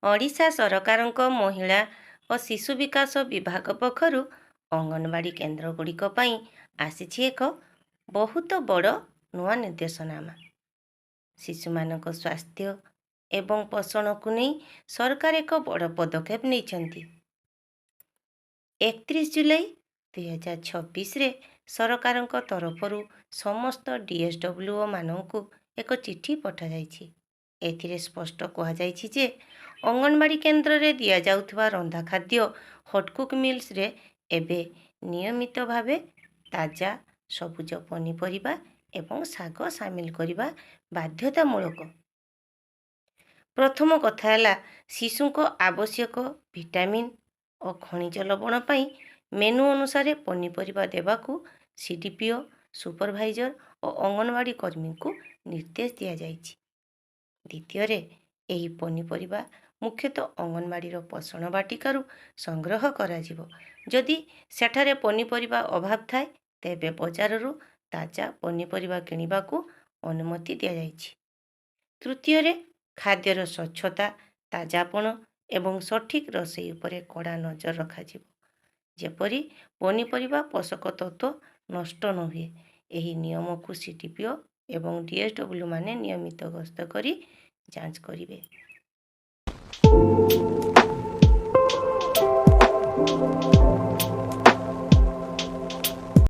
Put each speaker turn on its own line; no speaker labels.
ଓଡ଼ିଶା ସରକାରଙ୍କ ମହିଳା ଓ ଶିଶୁ ବିକାଶ ବିଭାଗ ପକ୍ଷରୁ ଅଙ୍ଗନବାଡ଼ି କେନ୍ଦ୍ରଗୁଡ଼ିକ ପାଇଁ ଆସିଛି ଏକ ବହୁତ ବଡ଼ ନୂଆ ନିର୍ଦ୍ଦେଶନାମା। ଶିଶୁମାନଙ୍କ ସ୍ୱାସ୍ଥ୍ୟ ଏବଂ ପୋଷଣକୁ ନେଇ ସରକାର ଏକ ବଡ଼ ପଦକ୍ଷେପ ନେଇଛନ୍ତି। 31 ଜୁଲାଇ 2026ରେ ସରକାରଙ୍କ ତରଫରୁ ସମସ୍ତ ଡିଏସ୍ଡବ୍ଲ୍ୟୁଓ ମାନଙ୍କୁ ଏକ ଚିଠି ପଠାଯାଇଛି। ଏଥିରେ ସ୍ପଷ୍ଟ କୁହାଯାଇଛି ଯେ ଅଙ୍ଗନବାଡ଼ି କେନ୍ଦ୍ରରେ ଦିଆଯାଉଥିବା ରନ୍ଧା ଖାଦ୍ୟ, ହଟ୍ କୁକ୍ ମିଲ୍ସରେ ଏବେ ନିୟମିତ ଭାବେ ତାଜା ସବୁଜ ପନିପରିବା ଏବଂ ଶାଗ ସାମିଲ କରିବା ବାଧ୍ୟତାମୂଳକ। ପ୍ରଥମ କଥା ହେଲା, ଶିଶୁଙ୍କ ଆବଶ୍ୟକ ଭିଟାମିନ୍ ଓ ଖଣିଜ ଲବଣ ପାଇଁ ମେନୁ ଅନୁସାରେ ପନିପରିବା ଦେବାକୁ ସିଡିପିଓ, ସୁପରଭାଇଜର ଓ ଅଙ୍ଗନବାଡ଼ି କର୍ମୀଙ୍କୁ ନିର୍ଦ୍ଦେଶ ଦିଆଯାଇଛି। ଦ୍ୱିତୀୟରେ, ଏହି ପନିପରିବା ମୁଖ୍ୟତଃ ଅଙ୍ଗନବାଡ଼ିର ପୋଷଣ ବାଟିକାରୁ ସଂଗ୍ରହ କରାଯିବ। ଯଦି ସେଠାରେ ପନିପରିବା ଅଭାବ ଥାଏ, ତେବେ ବଜାରରୁ ତାଜା ପନିପରିବା କିଣିବାକୁ ଅନୁମତି ଦିଆଯାଇଛି। ତୃତୀୟରେ, ଖାଦ୍ୟର ସ୍ୱଚ୍ଛତା, ତାଜାପଣ ଏବଂ ସଠିକ୍ ରୋଷେଇ ଉପରେ କଡ଼ା ନଜର ରଖାଯିବ, ଯେପରି ପନିପରିବା ପୋଷକ ତତ୍ତ୍ୱ ନଷ୍ଟ ନ ହୁଏ। ଏହି ନିୟମକୁ ସିଡିପିଓ ଏବଂ ଡିଏସ୍ଡବ୍ଲ୍ୟୁ ମାନେ ନିୟମିତ ଗସ୍ତ କରି ଯାଞ୍ଚ କରିବେ।